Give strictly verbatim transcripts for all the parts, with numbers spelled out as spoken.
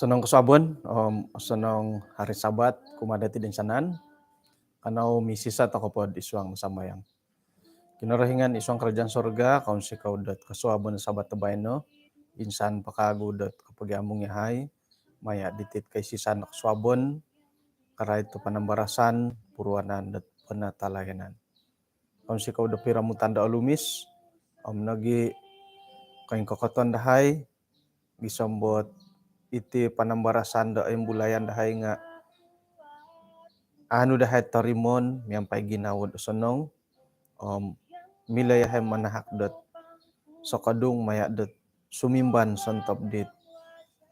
Osonong kosuabon om osonong hari Sabat kumaa dati toinsanan. Kanou misisa tokou po id suang sambayang. Kinorohingan id suang kerajaan sorga, kounsikou dot kosuabon Sabat do baino, insan po kawagu dot kopogiamung yahai maya diti koisisan kosuabon, karait do panambarasan puruanan dot penatalayanan. Kounsikou do piromutan do olumis om nogi koingkokoton dahai gisom dot iti panambarasan do imbulayan dahai nga aanu dahai torimoon miampai ginawo do osonong om milo yahai manahak dot sokodung maya dot sumimban sontob dit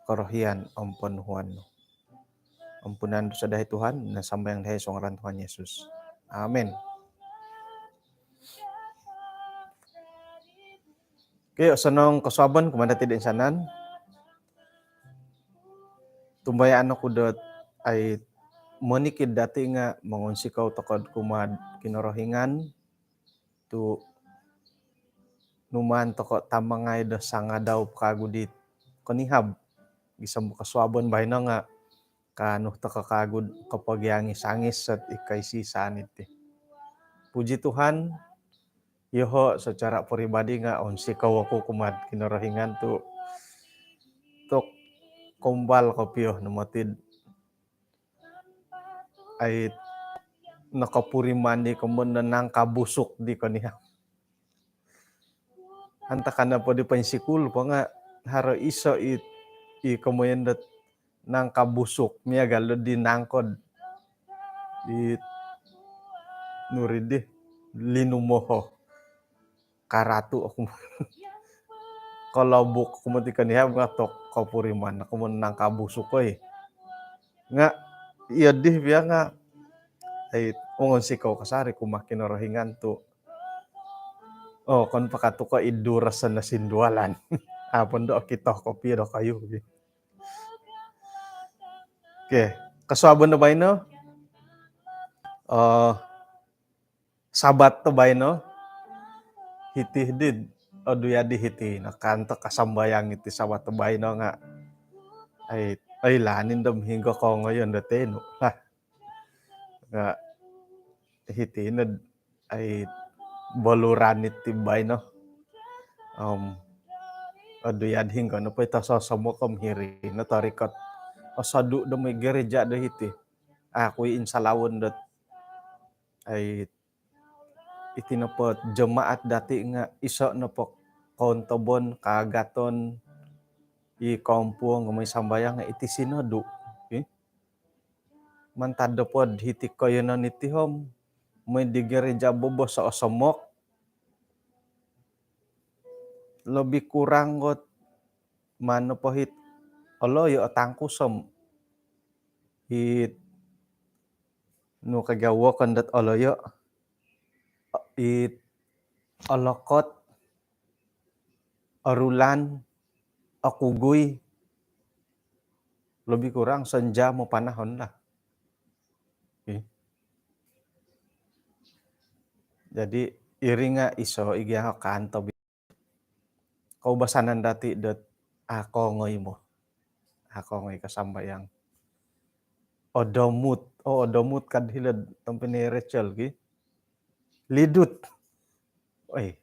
korohian om ponuhuan nu. Ampunan dosa dahai Tuhan, ino sambayang dahai id suang ngaran Tuhan Yesus. Amin. Okey, osonong kosuabon kumaa dati toinsanan. Tumbayaan oku dot ai monikid dati nga mongounsikou tokou kumaa Kinorohingan tu numaan tokou tamangai do sangadau po kawagu di konihab gisom kosuabon baino nga kaanu tokou kawagu kopogiangis-angis dot i koisisan iti. Puji Tuhan, yoho secara peribadi nga ounsikou oku kumaa Kinorohingan tu, tu koumbal kopio no moti dot ai nokopuriman di komoyon do nangka busuk di konihab. Antakan nopo di poinsikul po nga haro iso i, i komoyon dot nangka busuk miagal do di nangkod i nuri di linumoho. Karatu oku. Kolobuk oku moti konihab nga tu kopuriman oku nangka busuk oi. Nga iyo di pia nga ai mongounsikou kasari kumaa Kinorohingan tu, oh, okon po ka tu ko idu rasa no sindualan. Apo ndo okito kopio dokoyu. Okey, kosuabon do baino. Oh, Sabat do baino, hiti di, oduyadi hiti no kanto kasambayang iti Sabat do baino nga ai, ai lanin do hinggo kongoyon do tenu lah. Nga hiti no ai boluran iti baino. Om oduyadi hinggo nopo ito sosomok om hiri no torikot osodu do moi gereja do hiti. Aku i insalawon dot ai iti nopo jemaat dati nga iso nopo koontobon, kaagaton i kompuong moi sambayang nga iti sinodu. Okey. Mantad nopo hiti koiyonon iti om moi di gereja bobos osomok lebih kurang got mano po hiti oloyo o tangkus om hiti nu kagawo kon dot oloyo, it olokot, orulan, okugui, lebih kurang sonja mo panahon lah. Okey. Jadi iri nga iso i gia kaantob koubasanan dati dot akongoi mo. Akongoi kasambayang. Odomut. Oh, odomut kad hilo'd tompinai Rachel ki. Lidut. Oi.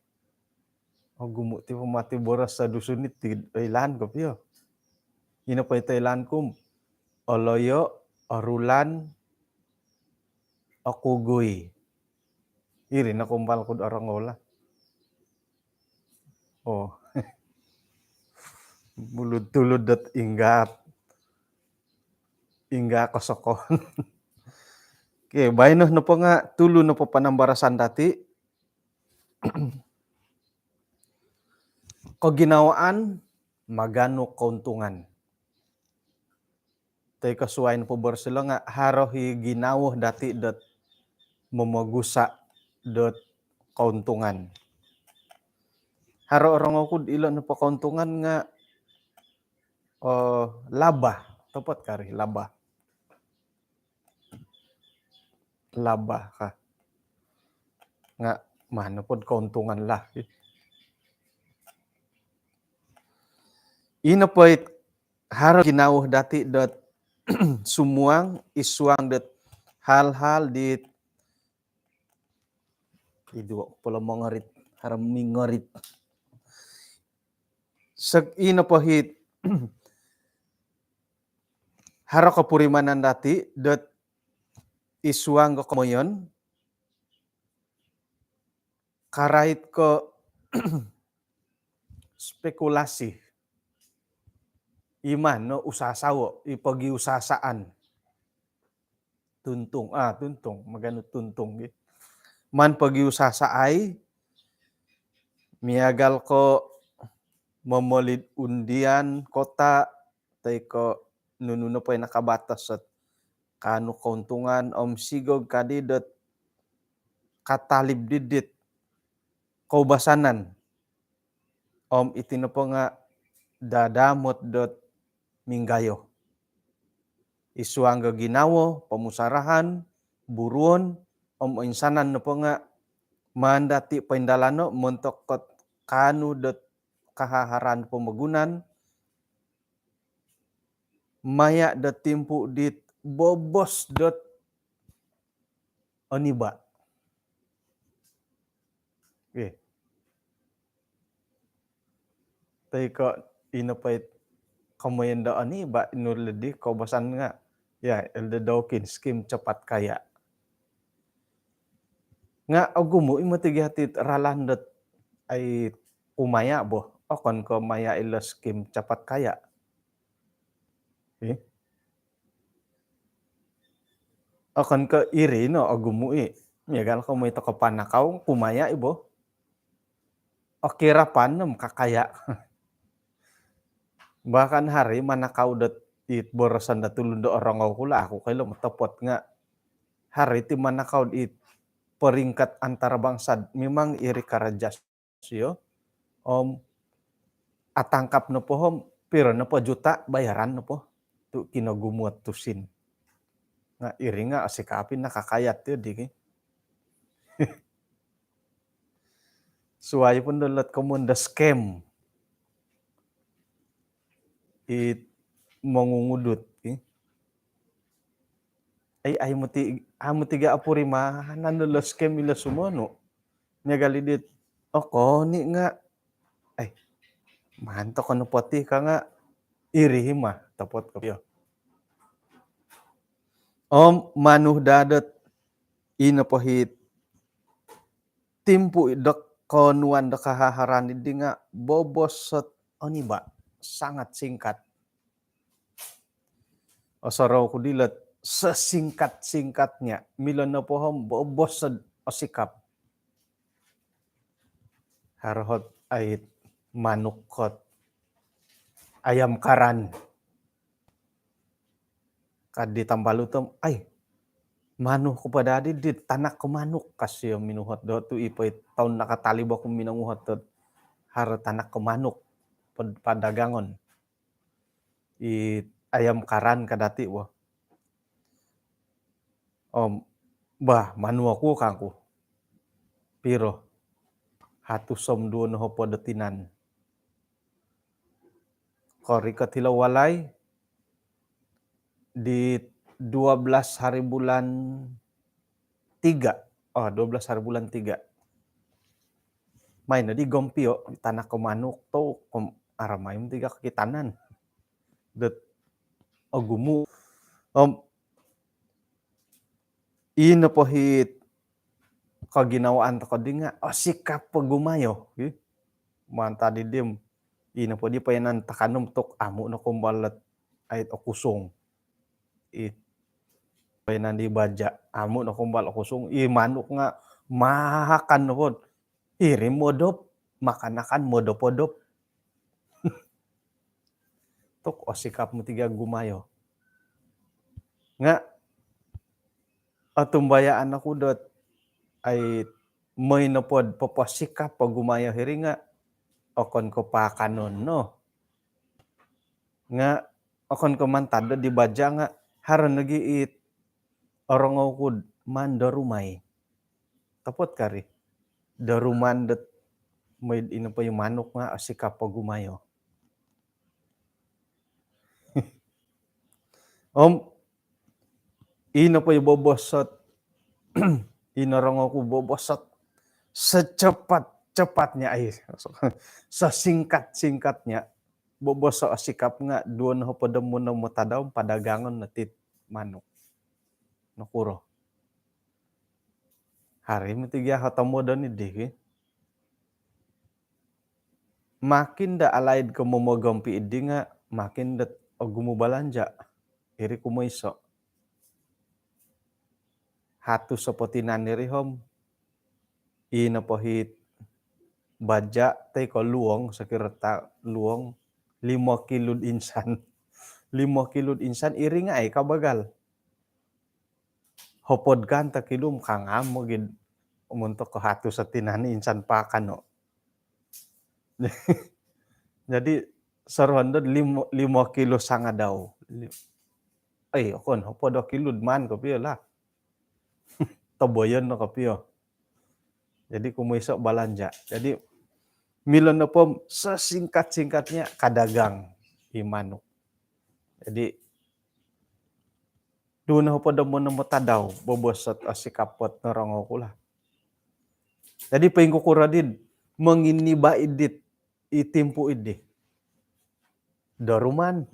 Ogumu ti po mati boros sa Dusun iti oilaan kopio. Ino po ito oilaan ku om oloyo, orulan, okugui. Iri no koumbal ku do orongou lah. Oh. Mulud-tulud dot ingga, ingga kosokon. Okey, baino nopo nga tulu nopo panambarasan dati. Koginawaan maganu kountungan. Toi ko suai nopo boros ilo nga haro i ginawo dati dot momogusa dot kountungan. Haro orongou ku ilo nopo kountungan nga, oh, laba. Topot kari laba. Laba ka. Nga mano po keuntungan lah. Ino po it haro ginawo dati dot sumuang id suang dot hal-hal di iduo polo mongorit, haro mingorit. Sek ino pohit haro kopurimanan dati dot id suang do komoyon karait ko spekulasi. Iman no usasawo, i pogiusasaan. Tuntung, ah, tuntung, maganu tuntung, gi. Man pogiusasaai, miagal ko momolid undian kota, toi ko nunu nopo i nakabatos ot kaanu keuntungan om sigog kadi dot katalib didit koubasanan. Om iti nopo nga dadamot dot minggayo. Id suang do ginawo, pomusarahan, buruon, om oinsanan nopo nga maan dati poindalano montok kot kaanu dot kahaharan pomogunan, maya dot timpu dit bobos dot oniba. Eh. Toi ko ino pait komoyon do oniba, ino ledi koubasan nga, ya, Elder Dawkins, skim cepat kaya. Nga ogumu i moti gia ti ralan dot ai kumaya bo. Okon ko maya ilo skim cepat kaya. Eh? Okon ko iri no ogumu i. Miagal ko moi toko panakau, kumaya i bo. Okira pan no kakaya. Bahkan hari manakau dot it borosan dot tulun do orongou ku lah, aku koilo motopot nga hari ti manakau it peringkat antarabangsa memang iri karaja sio. Om atangkap nopo om piro nopo juta bayaran nopo tu kinogumuot tusin. Nga iri nga osikap i nakakayat yo di ki. Suai pun do lot komun do scam. It mongungudut ki. Ai, ai moti, ai moti ga apurimanan do lo scam ilo sumonu. Miagal i dit, okon i nga, ai, maan toko no poti ka nga iri i ma, topot kopio. Om manu dadot ino pohit timpu i dok konuan do kahaharan di nga bobos sot oniba, sangat singkat. Osorou ku dilot sesingkat-singkatnya, milo nopo om bobos sot osikap. Haro hot ait manuk hot ayam karan. Kadi tambalut om, ai, manu ko padadi di tanak ko manuk, kasio minuhot do tu i poi toun nakatalib oku minonguhot do haro tanak ko manuk pad-, padagangon. I ayam karan kadati wo. Om, bah, manu oku kangku. Piro? Hatus om duo nohopod do tinan. Korikot ilo walai di dua belas hari bulan tiga. Oh, dua belas hari bulan tiga. Main di gompio, tanak ko manuk tu, kom-, aramai tiga kakitanan. Dot ogumu. Om, ino pohit koginawaan toko di nga, osikap pogumayo, ki. Mantad di dim, ino po di painan takanom tuk amu no kumbalat ait okusung. I painan di baja, amu no kumbal okusung, i manuk nga mahakan no pod. Iri modop, makan-akan modop-odop. Tuk osikap moti ga gumayo. Nga, otumbayaan oku dot, ai, moi nopod poposikap pogumayo hiri nga, okon ko paakanon no. Nga, okon ko mantad do di baja nga, haro nogi it orongou kud maan do rumai. Topot kari. Do ruman dot moi ino po i manuk nga osikap pogumayo. Om ino po i bobos ot, ino rongoku bobos ot secepat-cepatnya ai, sesingkat-singkatnya. Bobos o sikap nga duo nohopod om onom o tadau padagangon no ti manuk. Nokuro? Hari mati gia hotomodon iddi ki. Makin da alaid ko momogompi iddi nga makin da ogumu balanja. Iri kumoiso. Hatus o po tinan iri hom. Ino po hit baja toi ko luong, sokiro ta luong, limo kilud insan. Limo kilud insan iri nga ai kabagal. Hopod kan ta kilum kangam mogid. Montok ko hatus o tinan insan pakano. Jadi, saruan do limo, limo kilo sangadau. Li-, ai, okon, hopod o kilud maan kopio lah. Toboyon no kopio. Jadi, kumoiso balanja. Jadi, milo nopo sesingkat-singkatnya kadagang i manuk. Jadi, duo nohopod om onom o tadau, bobos ot, o, sikap ot norongou ku lah. Jadi, poingkukuro did, monginiba idit, i timpu iddi. Doruman.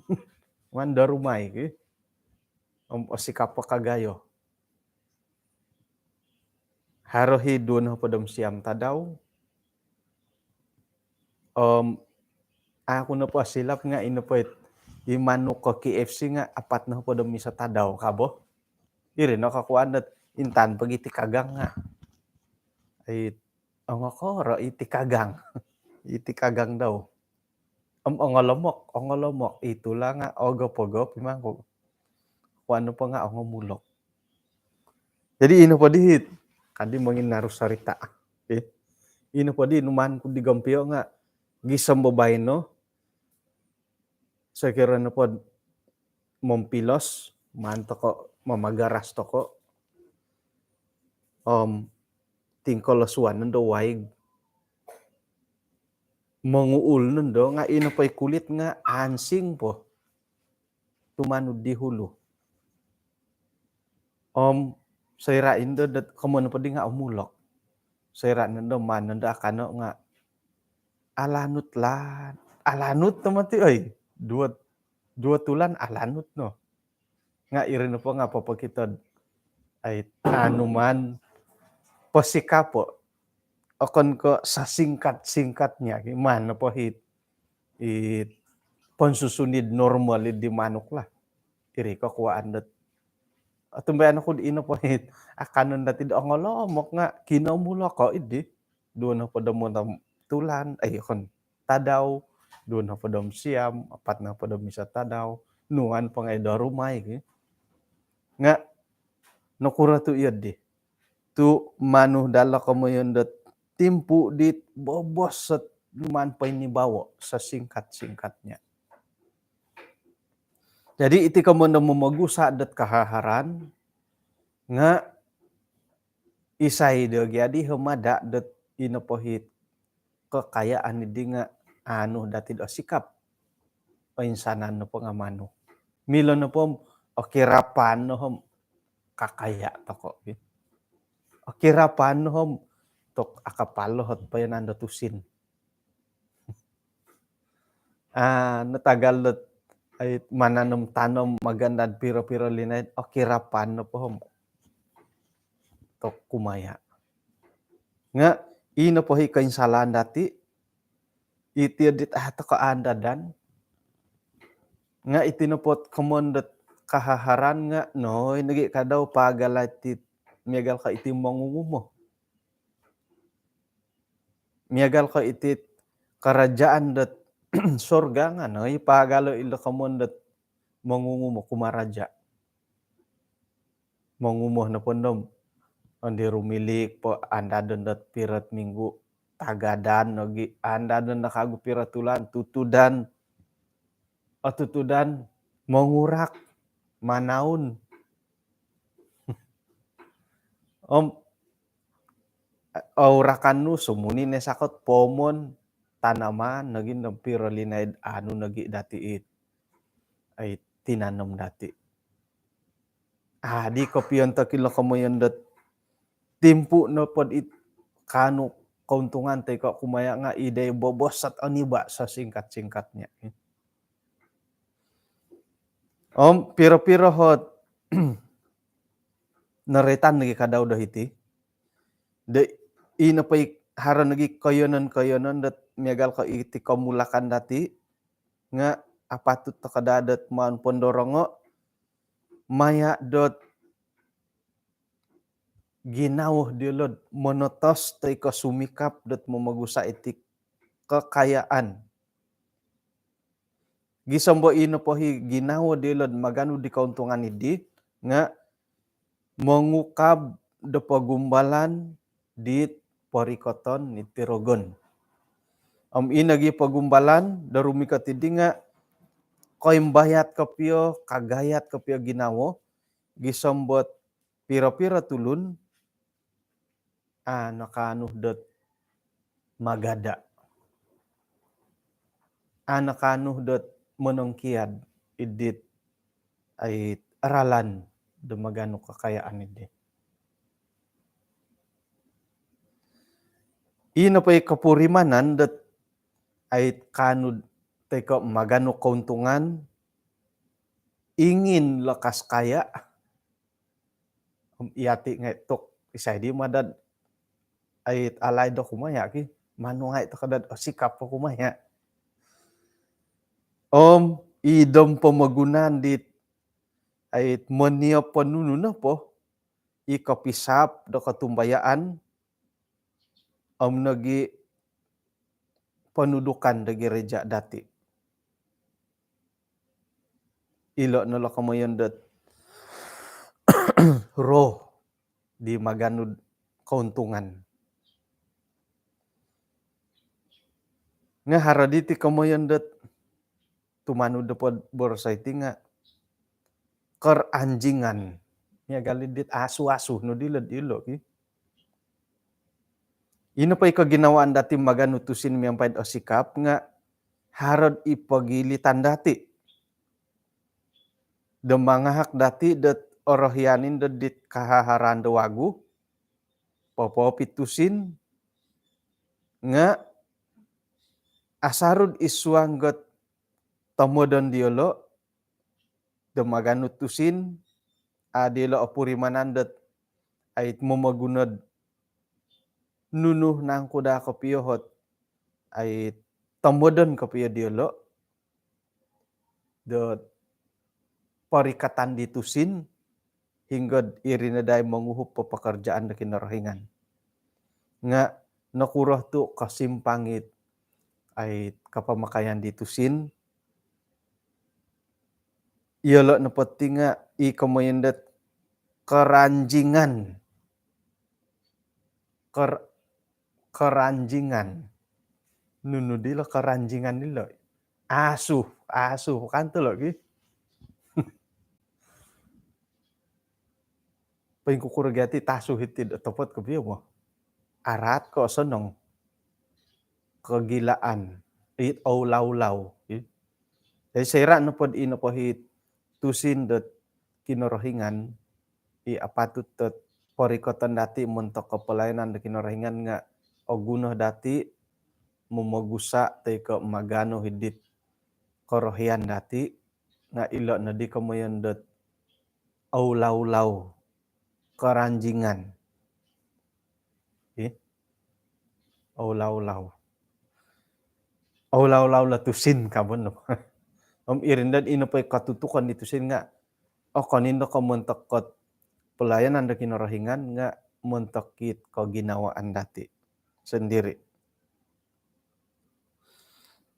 Maan dorumai ki. Om, o, sikap o kagayo. Haro hi duo nohopod om siam tadau. Om, aku nopo silap nga ino po it, i manuk ko K F C nga apat nohopod om iso tadau kabo. Iri no kakuan dot intan po gi ti kagang nga. Ai, ongokoro iti kagang. Iti kagang dau. Om ongolomok, ongolomok. Itulah nga ogop-ogop i mangku. Kuan nopo nga ongomulok. Jadi ino po dihit. Kadi monginaru sarita. Okey. Ino po di numaan ku di gompio nga gisom babaino. Sokiro nopo mompilos, maan toko, mamagaras toko. Om, tingkolosuan nondo waig. Monguul nondo nga ino po i kulit nga ansing po. Tumanud di hulu. Om, soira indo dot komoyon po di nga omulok. Soira nondo maan nondo akano nga alanut lah. Alanut no mati, oi. Duo, duo tulan alanut no. Nga iri nopo nga popokito. Ai, anu maan posikap o. Okon ko sasingkat-singkatnya, ki, maan nopo hit, it ponsusun id normal id di manuk lah. Iri kakuan dot. Otumbayaan oku di ino po hit. Akanon dati do ongolomok nga kinomulok o iddi. Duo nohopod om onom tulan, ai, okon, tadau, duo nohopod om siam, apat nohopod om iso tadau, nuan po ngai dorumai ki. Nga, nokuro tu iyo di. Tu manu dalo komoyon dot timpu dit bobos ot numaan poinibao sesingkat-singkatnya. Jadi iti komoyon do momogusa dot kahaharan, nga isai do gia di homada dot ino po hit kekayaan di nga anu dati do sikap. Oinsanan nopo nga manu. Milo nopo om okirapan no hom kakaya toko. Okirapan no hom tok akapalo hot payanan do tusin. Ah, natagal dot, ai, mananom-tanom magandad piro-piro linaid, okirapan nopo hom tok kumaya. Nga, ino po hi koinsalaan dati, iti dit, ah, toko andadan. Nga iti nopo ot komoyon dot kahaharan nga, noi nogi kadau pagalai ti miagal ko iti mongungumo. Miagal ko iti karajaan dot sorga nga, noi pagalo ilo komoyon dot mongungumo kumaraja. Mongumo nopo ndo om, ondi rumilik po andadon dot piro ot minggu, tagadan nogi andadon do kagu piro ot tulan, tutudan, otutudan, mongurak, manaun. Om, aurakan nu sumuni ne sakot pomon, tanaman nogi ndo om piro linaid anu nogi dati it, ai, tinanom dati. Adi kopio ontok ilo komoyon dot timpu nopo dit kaanu keuntungan toi ko kumaya nga id bobos ot oniba sesingkat-singkatnya. Om piro-piro ot noroitan lagi kadau do hiti. Do ino po i haro nogi koiyonon-koiyonon dot miagal ko iti komulakan dati nga apatut toko daa dot maan pondorongo maya dot ginawo diolo dot monotos toi ko sumikap dot momogusa iti kekayaan. Gisom bo ino po i ginawo diolo dot maganu di keuntungan idi nga mongukab do pogumbalan dit porikoton niti rogon. Om ino gi pogumbalan do rumikot idi nga koimbayat kopio, kagayat kopio ginawo, gisom bo dot piro-piro tulun a nakaanu dot magada. A nakaanu dot monongkiad id dit ai ralan do maganu kekayaan idi. Ino po i kopurimanan dot ai kaanu toi ko maganu keuntungan, ingin lekas kaya. Om iyati ngai tu isai di mada dot ai alaid do kumaya ki, manu ngai toko daa dot osikap po kumaya. Om id pomogunan dit ai moniop po nunu nopo i kopisap do kotumbayaan om nogi ponudukan do gereja dati. Ilo no lo komoyon dot roh di maganu keuntungan. Nga haro diti komoyon dot tumanud do pod boros iti nga keranjingan. Miagal dit asu-asu no dilo dilo ki. Ino po i koginawaan dati maganu tusin miampai dot osikap nga haro dot i pogilitan dati do mangahak dati dot orohian indo dit kahaharaan do wagu, popoopit tusin nga asaru dot id suang dot tomodon diolo do maganu tusin, a diolo opurimanan dot ai momoguno dot nunu nangku daa kopio ot ai tomodon kopio diolo dot porikatan di tusin hinggo dot iri no daa i monguhup po pekerjaan do Kinorohingan. Nga nokuro tu kosimpang it ai kapamakaian di tusin? Iyolo nopo ti nga i komoyon dot keranjingan. Ker-, keranjingan. Nunu dilo keranjingan dilo? Asu, asu kan tu lo ki. Poingkukuro gia ti tasu hiti dot otopot kopio mo? Araat ko osonong? Kegilaan, it oulau-lau. Jadi soira nopo dot ino po i tusin dot Kinorohingan i apatut dot porikoton dati montok kopelayanan do Kinorohingan nga oguno dati momogusa toi ko maganu id dit korohian dati nga ilo nodi komoyon dot oulau-lau, keranjingan. Ih. Oulau-lau. Oulau-lau lo tusin kabon. Om iri no dot ino po i kotutukon di tusin nga okon indo ko montok kot pelayanan do Kinorohingan nga montok it koginawaan dati sendiri.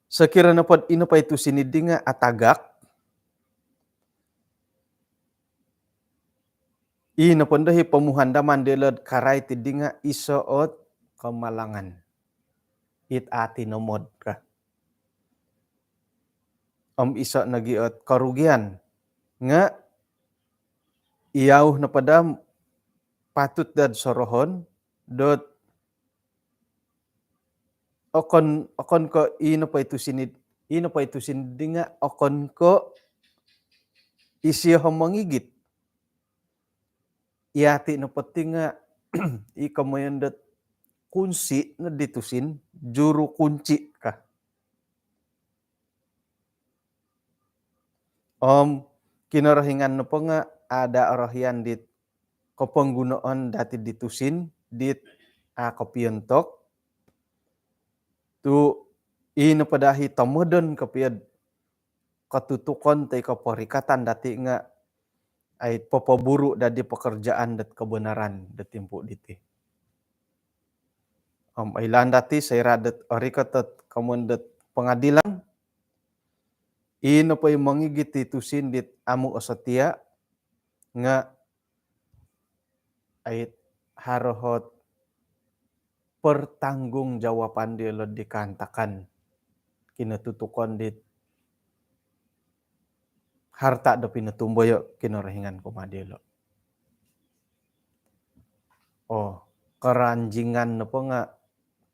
Sokiro nopo dot ino po i tusin idi nga atagak, ino po ndo i pomuhandaman diolo dot karai ti idi nga iso ot kemalangan. It ati nomod ka. Om iso nogi ot kerugian. Nga iyau nopo daa patut daa dot sorohon dot okon, okon ko ino po i tusin id-, ino po i tusin idi nga okon ko isio o mongigit. iyati' nopo ti nga' i komoyon dot kunsi' no di tusin, juru kunci ka. Om Kinorohingan nopo nga' ada' orohian dit koponggunoon dati' di tusin dit a' kopiontok. Tu' i nopo daa i tomodon kopio'd kotutukon toi ko' porikatan dati' nga' ai popoburu' dadi pekerjaan dot kebenaran dot timpu' diti. Om oilaan dati' soira' dot orikot ot komoyon dot pengadilan, i nopo i mongigit i tusin dit amu' osotia' nga' ai haro ot pertanggungjawaban diyolo' di kaantakan kinotutukon dit harta' do pinotumboyo' Kinorohingan kumaa diyolo'. Oh, keranjingan nopo nga'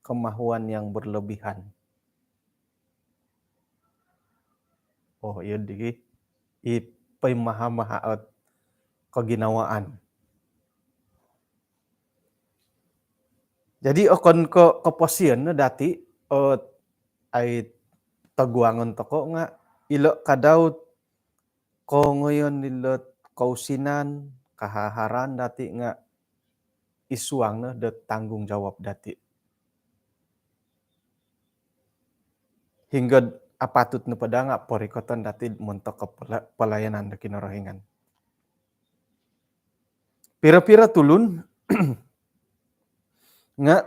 kemahuan yang berlebihan. Oh, iyo digi. I poimaha-maha ot koginawaan. Jadi okon ko' koposion no dati' ot ai toguangon toko' nga' ilo' kadau ot kongoyon ilo't kousinan, kahaharan dati' nga' isuang no do tanggungjawab dati'. Hinggo'd apatut nopo daa nga' porikoton dati'd montok ko' pela-, pelayanan do Kinorohingan. Piro-piro tulun nga'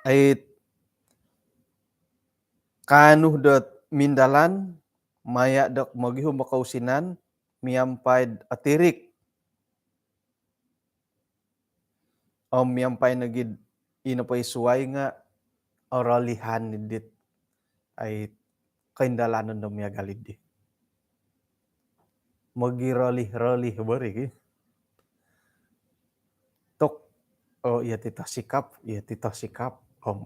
ai kaanu dot mindalan maya' dot mogihum o kousinan miampai'd otirik. Om miampai nogi'd i nopo i suwai nga' orolihan idit ai koindalanon do miagal iddi. Mogirolih-rolih bo ri ki. Tok, oh, iya ti tosikap, iya ti tosikap. Om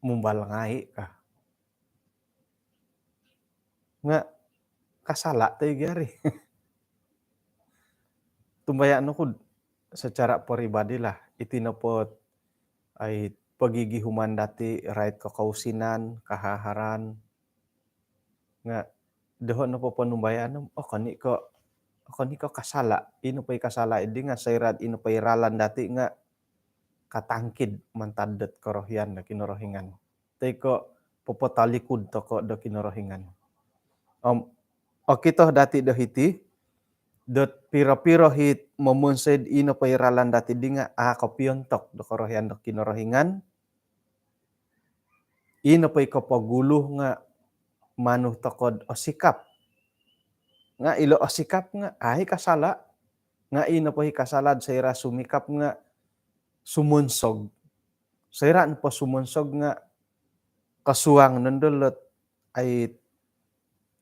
mumbal ngai' ka. Nga' kasala' toi gia ri. Tumbayaan oku'd secara peribadi lah, iti nopo't ai pogigihuman dati', rait ko kousinan, kahaharan. Nga' doho' nopo ponumbayaan, okon i' ko', okon i' ko' kasala'. I nopo i kasala' iddi nga' soira'd i nopo i ralan dati' nga' katangkid mantad dot korohian do Kinorohingan. Toi ko' popotolikud toko' do Kinorohingan. Om okito dati' do hiti dot piro-piro hit momonsoi'd i nopo i ralan dati' di nga' a' kopiontok do korohian do Kinorohingan. I nopo i kopogulu nga' manu toko'd osikap. Nga' ilo osikap nga' ai kasala'. Nga' i nopo i kasala'd soira' sumikap nga' sumonsog. Soira' nopo sumonsog nga' kosuang nondo lot ai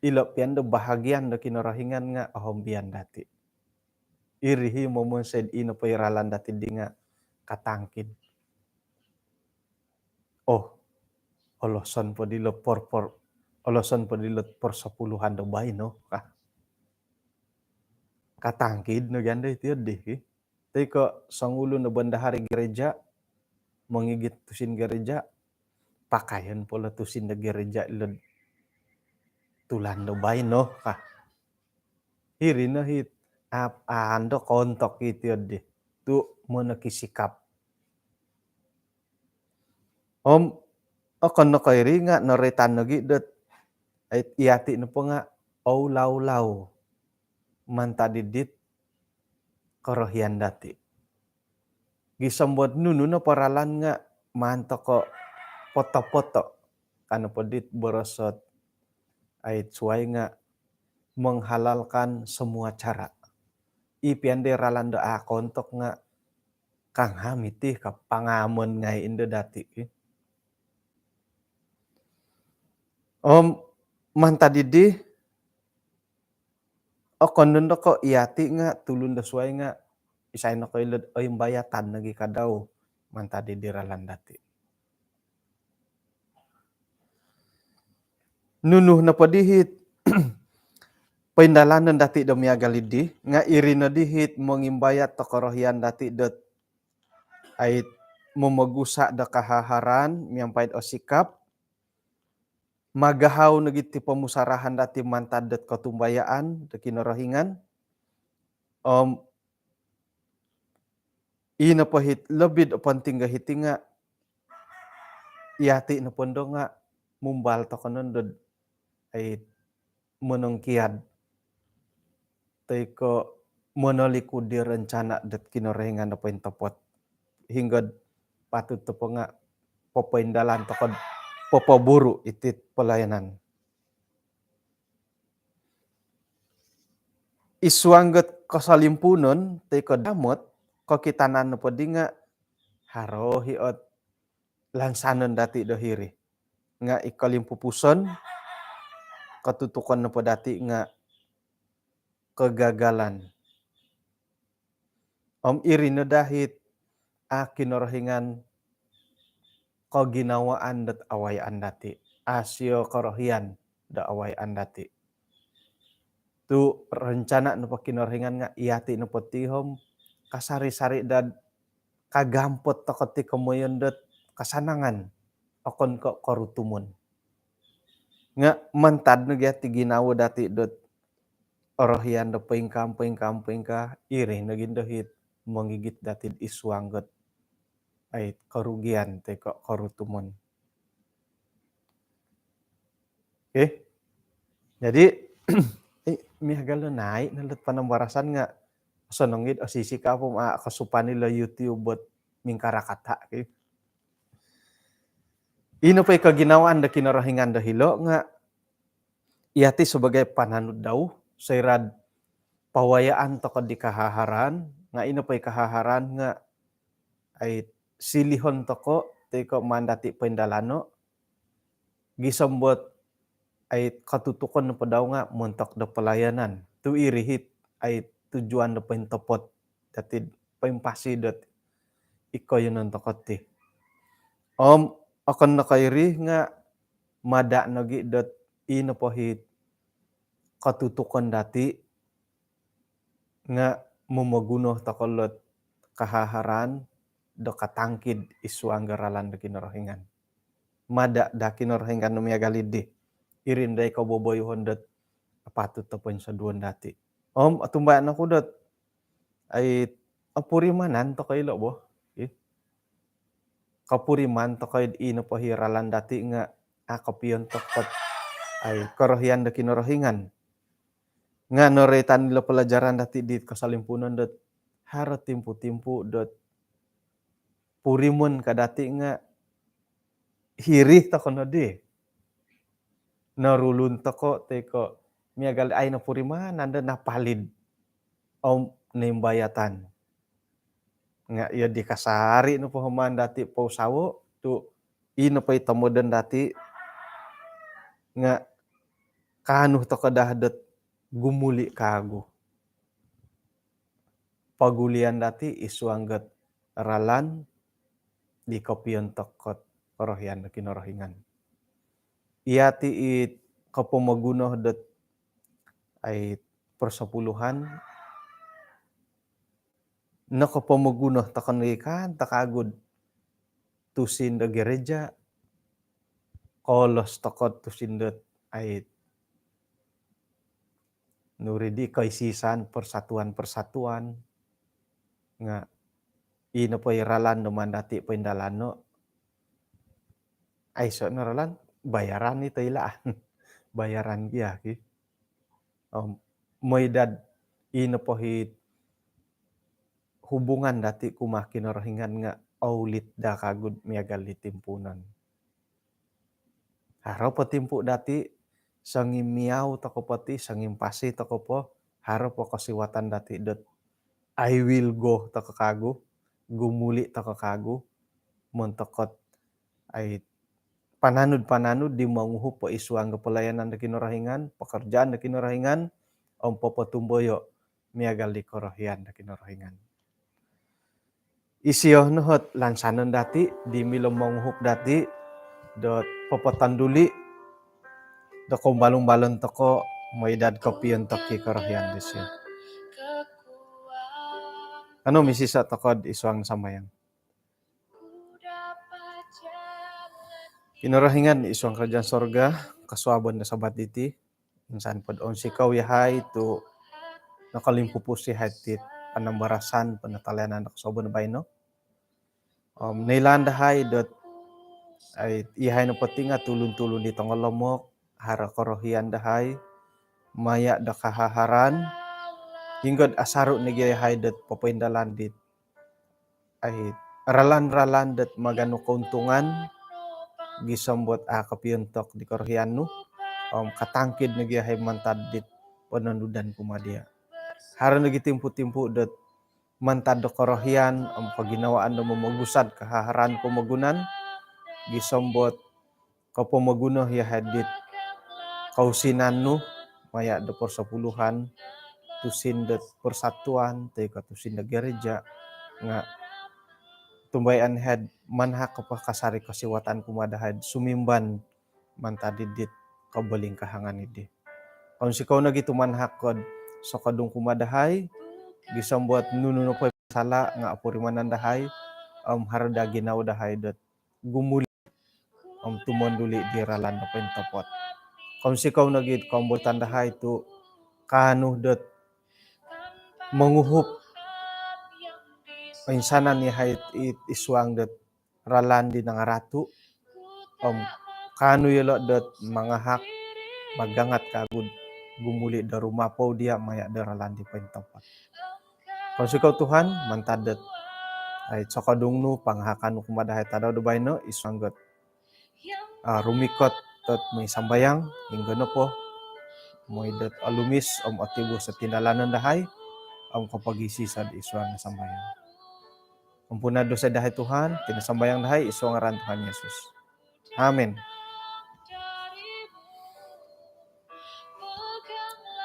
ilo pian do bahagian do Kinorohingan nga' ohombian dati'. Iri hi momonsoi'd i nopo i ralan dati' di nga' katangkid. Oh, oloson po dilo por-, por-, oloson po dilo persepuluhan do baino ka. Katangkid no gia ndo iti oddi ki. Toi ko' songulun o bendahari gereja, mongigit tusin gereja, pakaion po lo tusin do gereja ilo'd tulan do baino ka. Hiri no hit, ap-, ando kontok iti oddi. Tu' monokisikap. Om okon no ko' iri nga' noroitan nogi' dot ai iyati' nopo nga' oulau-lau mantad idit korohian dati'. Gisom dot nunu nopo ralan nga' maan toko' poto-poto. Ka nopo dit boros ot ai suwai nga' menghalalkan semua cara. I pian di ralan do a' kontok nga' kangam iti ka, pangamon ngai' indo dati' ki. Om mantad iddi, okon nondo ko' iyati' nga' tulun do suwai nga' isai nokoilo'd oimbayatan nogi' kadau mantad iddi ralan dati'. Nunu nopo di hit Poindalanon dati do miagal dii nga iri no dii it mongimbayat do korohian dati dot ai momogusa do kahaharaan miampai do sikap magahau nogi ti pomusarahan dati mantad dot kotumbayaan do Kinorohingan. Om ino po it lobi do penting ga hiti nga iyati nopo ndo nga mumbal tokou no dot ai monongkiad toi ko monolikud di rencana dot Kinorohingan do pointopot. Hinggo patut tokou nga popoindalan tokou popoburu iti pelayanan. Id suang dot kosolimpunon toi ko damot, kokitanan nopo dii nga haro i ot lansanon dati do hiri. Nga i kolimpupuson, kotutukon nopo dati nga kegagalan. Om iri no daa it a Kinorohingan koginawaan dot awayaan dati, a isio korohian do awayaan dati. Tu rencana nopo Kinorohingan nga iyati nopo ti om kasari-sari dot kagampot tokou ti komoyon dot kasanangan okon ko korutumon. Nga mantad nogi iti ginawo dati dot orohian do poingkaa, poingkaa, poingkaa, iri nogi ndo it mongigit dati id suang dot ai kerugian toi ko korutumon. Okey. Jadi eh, miagal no nai no dot panambarasan nga sonong id osisi ka po ma kosupan ilo YouTube buat mingkarakata ki. Ino po i koginawaan do Kinorohingan do hilo nga iyati sebagai pananud dau, soira do pawayaan tokou di kahaharaan, nga ino po i kahaharaan nga ai silihon tokou toi ko maan dati poindalano, gisom dot ai kotutukon nopo dau nga montok do pelayanan. Tu iri it ai tujuan do pointopot dati poimpasi dot i koiyonon tokou ti. Om okon no ko iri nga mada nogi dot ino po it kotutukon dati nga momoguno tokou dot kahaharaan do katangkid id suang do ralan do Kinorohingan. Mada daa Kinorohingan no miagal dii. Iri ndo i koboboyuhon dot apatut do poinsoduon dati. Om otumbayaan oku dot ai opurimanan tokou ilo bo. Ih. Kopuriman tokou id ino po i ralan dati nga a kopiontok dot ai korohian do Kinorohingan. Nga noroitan ilo pelajaran dati di kosolimpunon dot haro timpu-timpu dot purimon ka dati nga hiri tokou no dii. Norulun tokou toi ko miagal ai nopurimanan do napalid om noimbayatan. Nga iyo di kasari nopo maan dati pousawo tu ino po i tomodon dati nga kaanu tokou daa dot gumuli kagu. Pogulian dati id suang dot ralan di kopiontok dot korohian do Kinorohingan. Iyati it kopomoguno dot ai persepuluhan, nokopomoguno tokou nogi kan takagu do tusin do gereja, kolos tokou tusin dot ai nuri di koisisan persatuan-persatuan nga ino po i ralan do maan dati poindalano. Aiso no ralan, bayaran i toilaan. Bayaran gia ki. Om mooi dot ino po i hubungan dati kumaa Kinorohingan nga oulit daa kagu do miagal di timpuunon. Haro po timpu dati, songimiau tokou po ti, songimpasi tokou po, haro po kosiwatan dati dot I will go tokou kagu, gumuli tokou kagu, montok dot ai pananud-pananud di monguhup po id suang do pelayanan do Kinorohingan, pekerjaan do Kinorohingan, om popotumboyo miagal di korohian do Kinorohingan. Isio no ot lansanon dati di milo monguhup dati dot popotonduli do kombal-umbalon tokou mooi dot kopiontok i korohian disio. Kanou misiso tokou id suang sambayang. Kinorohingan id suang kerajaan sorga, kosuabon do Sabat diti, insan po dot ounsikou yahai tu' nokolimpupus yahai dit panambarasan penatalayanan do kosuabon baino. Om noilaan dahai dot, ai, iyahai nopo ti nga' tulun-tulun di tongolomok, haro korohian dahai maya' do kahaharan, hinggo'd asaru' nogi' yahai dot popoindalan dit, ai, ralan-ralan dot maganu keuntungan, gisom dot a' kopiontok di korohian nu, om katangkid nogi' yahai mantad dit pononudan kumaa diya'. Haro nogi' timpu-timpu dot mantad do korohian om koginawaan do momogusad kahaharan pomogunan, gisom dot kopomoguno yahai dit kousinan nu maya' do persepuluhan, tusin do persatuan toi ko' tusin do gereja, nga' tumbayaan yahai manahak kopakasari kosiwatan kumaa dahai sumimban mantad dit kobolingkahangan iddi. Kounsikou nogi' tu' manahak ko'd sokodung kumaa dahai, gisom dot nunu nopo i sala' nga' opurimanan dahai, om haro daa ginawo dahai dot gumuli' om tumonduli' di ralan do pointopot. Kounsikou nogi'd kombolutan dahai tu' kaanu dot monguhup oinsanan yahai id suang dot ralan di nangaratu', om kaanu yolo' dot mangahak, magangat kagu'd gumuli' do rumapou diya' maya' do ralan di pointopot. Kounsikou Tuhan, mantad dot, ai, sokodung nu, pangahakan nu kumaa dahai tadau do baino, id suang dot, ah, rumikot dot mooi sambayang, hinggo nopo mooi dot olumis om otibus o tindalanon dahai, om kopogisiso id suang sambayang. Ampunai dosa dahai Tuhan, iti no sambayang dahai id suang ngaran Tuhan Yesus. Amin.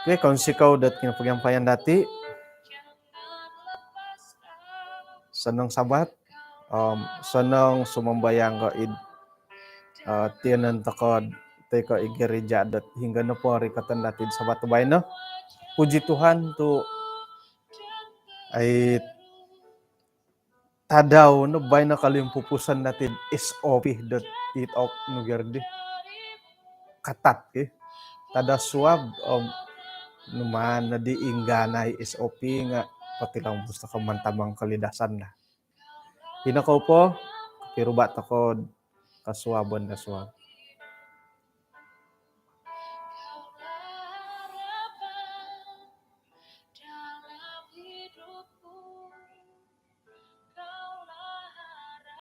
Okey, kounsikou dot kinopogiampayan dati. Osonong Sabat, om osonong sumambayang ko id, eh, tiyonon tokou toi ko' id gereja dot hinggo nopo rikoton dati id Sabat baino. Puji Tuhan tu', ai, tadau no baino kolimpupuson dati id S O P dot it ok nuger di. Katat ki. Tadau suab, om numaan nodi ingganai S O P nga' potilombus tokou mantamong kolidasan lah. Ino kou po, kopiruba' tokou kosuabon do suab.